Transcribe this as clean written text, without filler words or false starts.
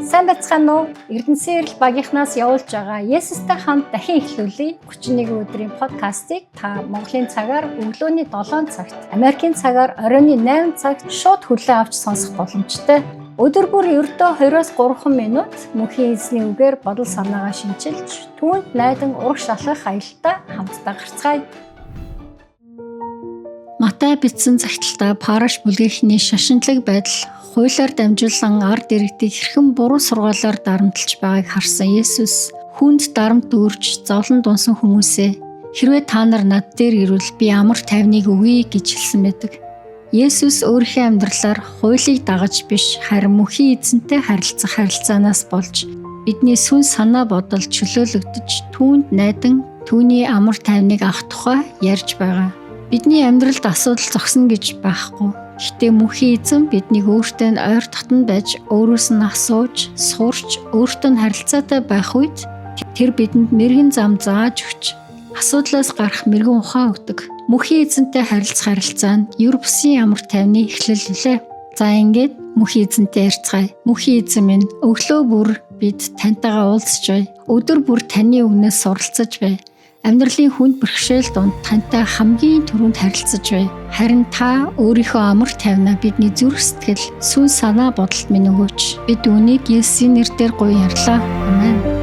Сайн байцгаана уу? Эрдэнэсийн эрэл багийнхнаас явуулж байгаа Есүстэй хамт дахин эхлүүлье 31 өдрийн подкастыг та Монголын цагаар өглөөний 7 цагт, Америкийн цагаар оройн 8 цагт шууд хүлээн авч сонсох боломжтой. Өдөр бүр ердөө 2-3 минут мөнхийн эзний үгээр бодол санаагаа шинчилж, түүнд найдан урагш алхах аялалдаа хамтдаа гарцгаая. Матай бичсэн захидалтаа Параш бүлгийнхний шашинлаг байдал хуулиар дамжуулан ард иргэдийг хэрхэн буруу сургаалаар дарамтлж байгааг харсан Есүс хүнд дарамт үүрж зовлон дунсан хүмүүсээ хэрвээ та нар над дээр ирвэл би амар тайвныг өгье гэж хэлсэн байдаг. Есүс өөрийнхөө амьдралаар хуулийг дагаж биш харин мөнхийн эзэнтэй харилцах харилцаанаас болж бидний сүнс санаа бодол чөлөөлөгдөж түүнд найдан түүний амар тайвныг авах тухай ярьж байгаа. Бидний амьдралд асуудал зогсно гэж байхгүй. Гэхдээ мөнхийн эзэн биднийг өөртөө нь ойр дотно байж өөрөөс нь асууж, сурч, өөртөө нь харилцаатай байх үед тэр бидэнд мэрэгэн зам зааж өгч асуудлаас гарах мэрэгэн ухаан өгдөг. Мөнхийн эзэнтэй харилцах харилцаа нь ер бусын амар тайвны эхлэл билээ. За ингээд мөнхийн эзэнтэй ярьцгаая. Мөнхийн эзэн минь, өглөө бүр бид тантайгаа уулзч бай. Өдөр бүр таны үгнээс суралцаж бай. Амьдралын хүнд бэрхшээл дунд тантай хамгийн түрүүнд харилцаж бай. Харин та өөрийнхөө амар тайвнаа бидний зүрх сэтгэл, сүнс санаа бодолд минь өгөөч. Бид үүнийг Есүсийн нэрээр гуйярлаа. Амен.